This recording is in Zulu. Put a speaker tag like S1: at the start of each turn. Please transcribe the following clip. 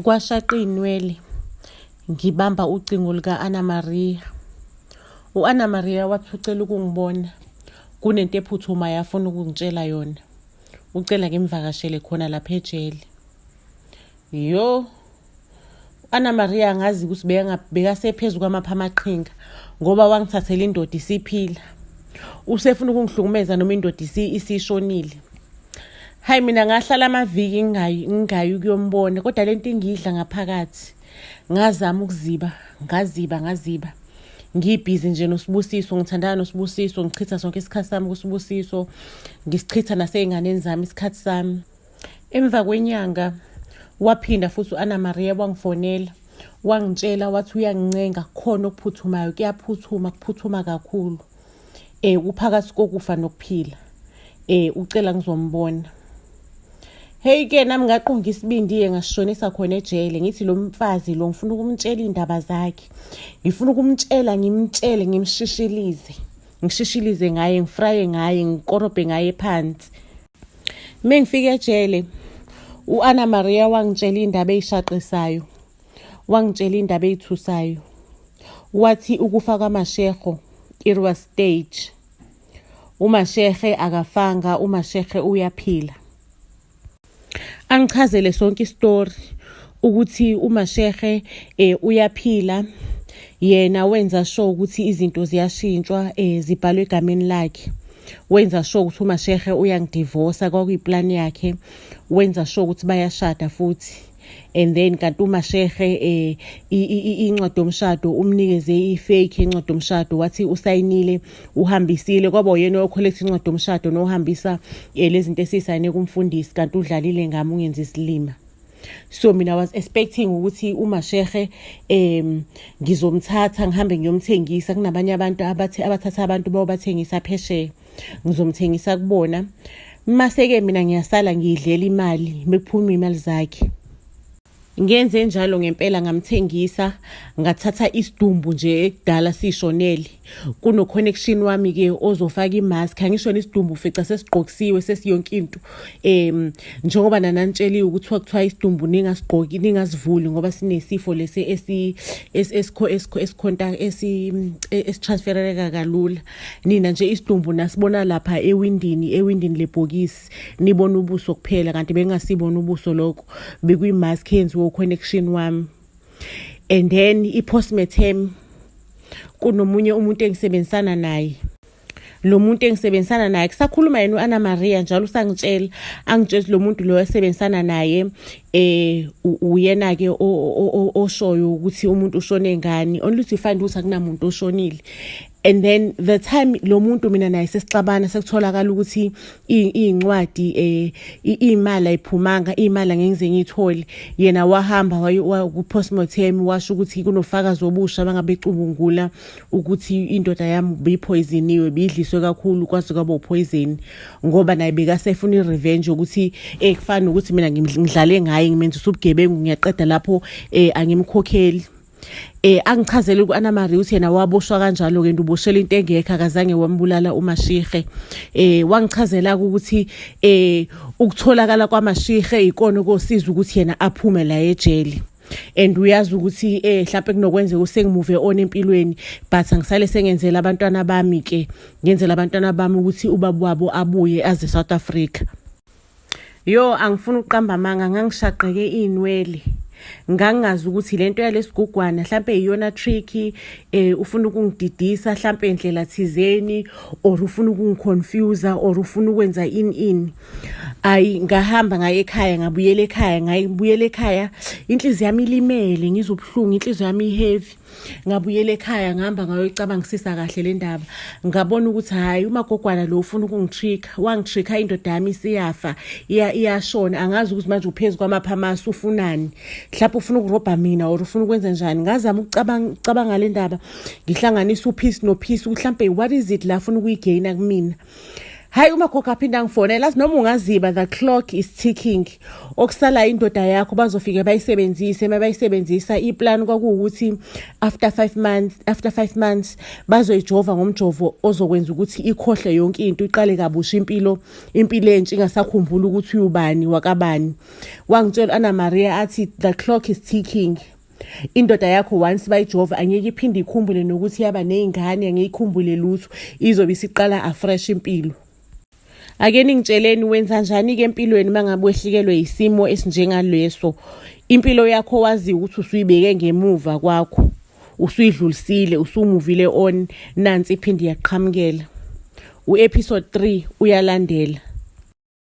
S1: Kwashaqa iy'nwele ngibamba ucingo luka-Anna Maria. U-Anna Maria wathi ucela ukungibona, kunento ephuthumayo afuna ukungitshela yona. Ucela ngimvakashele khona lapha ejele. Yo, u-Anna Maria angazi ukuthi bekasephezu kwamapha amaqhinga ngoba wangithathela indoda isiphila. Usefuna ukungihlukumeza noma indoda isishonile. Hayi mina ngahlala amaviki ngingayi ngingayi ukuyombona kodwa lento ingidla ngaphakathi. Ngazama ukuziba, ngaziba ngaziba. Ngibhizi nje noSibusiso, ngithandana noSibusiso, ngichitha sonke isikhathi sami kuSibusiso, ngisichitha nasey'nganeni zami isikhathi sami. Emva kwenyanga waphinda futhi u-Anna Maria wangifonela wangitshela wathi uyangincenga kukhona okuphuthumayo kuyaphuthuma kuphuthuma kakhulu eh uphakathi kokufa nokuphila eh ucela ngizombona. Hey ke nami ngaqunga isibindi-ke ngasishonisa khona ejele ngithi lo mfazi lo ngifuna ukumtshela iy'ndaba zakhe ngifuna ukumtshela ngimtshele ngimshishilize ngishishilize ngaye ngifraye ngaye ngikorobhe ngaye phansi. Uma ngifika ejele u-Anna Maria wangitshela iy'ndaba ey'shaqisayo wangitshela iy'ndaba ey'thusayo wathi ukufa kwaMashego it was stage uMashehe akafanga uMashehe uyaphila. Angichazele sonke isitori ukuthi uMashehe eh uyaphila yena wenza sure ukuthi izinto ziyashintshwa eh zibhalwe egameni lakhe wenza sure ukuthi uMashehe uyangidivosa kwakuyiplani yakhe wenza sure ukuthi bayashada futhi and then kanti uMashehe eh incwadi yomshado umnikeze i-fake incwadi yomshado wathi usayinile uhambisile kwaba uyena ocollect incwadi yomshado nohambisa eh, lezi zinto esiyisayine kumfundisi kanti udlalile ngami ungenza isilima. So mina was expecting ukuthi uMashehe ngizomthatha ngihambe ngiyomthengisa kunabanye abantu abathi abathatha abantu bayobathengisa phesheya ngizomthengisa kubona mase-ke mina ngiyasala ngiyidlela imali mekuphuma imali zakhe. Ngenze njalo ngempela ngamthengisa ngathatha isidumbu nje ekudala sishonele kuno-connection wami-ke ozofaka imask angisho isidumbu fica sesigqokisiwe sesiyonke into njengoba nananitsheliwe ukuthi kuthiwa isidumbu ningasigqoki ningasivuli ngoba sinesifo lesi esikhonta esitransfereleka kalula. Nina nje isidumbu nasibona lapha ewindini ewindini lebhokisi nibona ubuso kuphela kanti bengasibona ubuso lokho bekuyi-mask yenziwe uconnection wami. And then i-postmortem kunomunye umuntu engisebenzisana naye lo muntu engisebenzisana naye kusakhuluma yena u-Anna Maria njalo usangitshela angitshela lo muntu lo esebenzisana naye eh uyena ke oshoyo ukuthi umuntu ushone ngani only to find ukuthi akunamuntu oshonile. And then the time lo muntu mina naye sesixabana sekutholakala ukuthi iy'ncwadi imali ayiphumanga imali angeke ngize ngiyithole yena wahamba ku-postmortem washo ukuthi kunofakazi obusha abangabecubungula ukuthi indoda yami beyiphoyiziniwe biyidliswe kakhulu kwaze kwaba uphoyizini ngoba naye bekasefuna i-revenge yokuthi kufana nokuthi mina ngidlale ngaye ngimenzisa ubugebengu ngiyaqeda lapho angimkhokheli. Angichazele ku-Anna Marie ukuthi yena waboshwa kanjalo ke uboshela into engekho akazange wambulala uMashihe. Wangichazela ukuthi ukutholakala kwaMashihe ikona kosiza ukuthi yena aphume la ejele. And uyazi ukuthi mhlawumbe kunokwenzeka usengimuve on empilweni but angisale sengenzela abantwana bami ke ngenzela abantwana bami ukuthi ubaba wabo abuye aze South Africa. Yo angifuni ukuqamba amanga ngangishaqeke iy'nwele ngangazi ukuthi lento yalesigugwana mhlampe iyona trick ufuna ukungididisa mhlampe indlela thizeni or ufuna ukungiconfuse or ufuna ukwenza ini ini. Ayi ngahamba ngaye ekhaya ngabuyela ekhaya ngayibuyela ekhaya inhliziyo yami ilimele ngizwa ubuhlungu inhliziyo yami iheavy. Ngabuyela ekhaya ngihamba ngayoyicabangisisa kahle le ndaba ngabona ukuthi hhayi umagogwana lo ufuna ukungitricka wangitricka indoda yami isiyafa iyashona angazi ukuthi manje uphezu kwamaphamasi ufunani mhlawumbe ufuna ukurobha mina or ufuna ukwenza njani. Ngazama ukucabanga le ndaba ngihlanganise upeace nopeace ukuthi mhlawumbe what is it la afuna ukuyigeyina kumina. Hayi umagogo aphinde angifonela athi noma ungaziba the clock is ticking. Okusala indoda yakho bazofike bayisebenzise uma bayisebenzisa iplan kwakuwukuthi after 5 months after 5 months bazoyijova ngomjovo ozokwenza ukuthi ikhohle yonke into iqale kabusha impilo impilo entsha ingasakhumbula ukuthi uyubani wakabani. Wangitshela Anna Maria athi the clock is ticking. Indoda yakho once bayijova angeke iphinde ikhumbule nokuthi yaba ney'ngane angeke ikhumbule lutho izobe isiqala afresh impilo. Ake ningitsheleni wenza njani-ke empilweni uma ngabe wehlikelwe yisimo esinjengaleso impilo yakho waziyo ukuthi usuyibeke ngemuva kwakho usuyidlulisile usumuvile on nansi iphinde iyaqhamukela u-episode 3 uyalandela.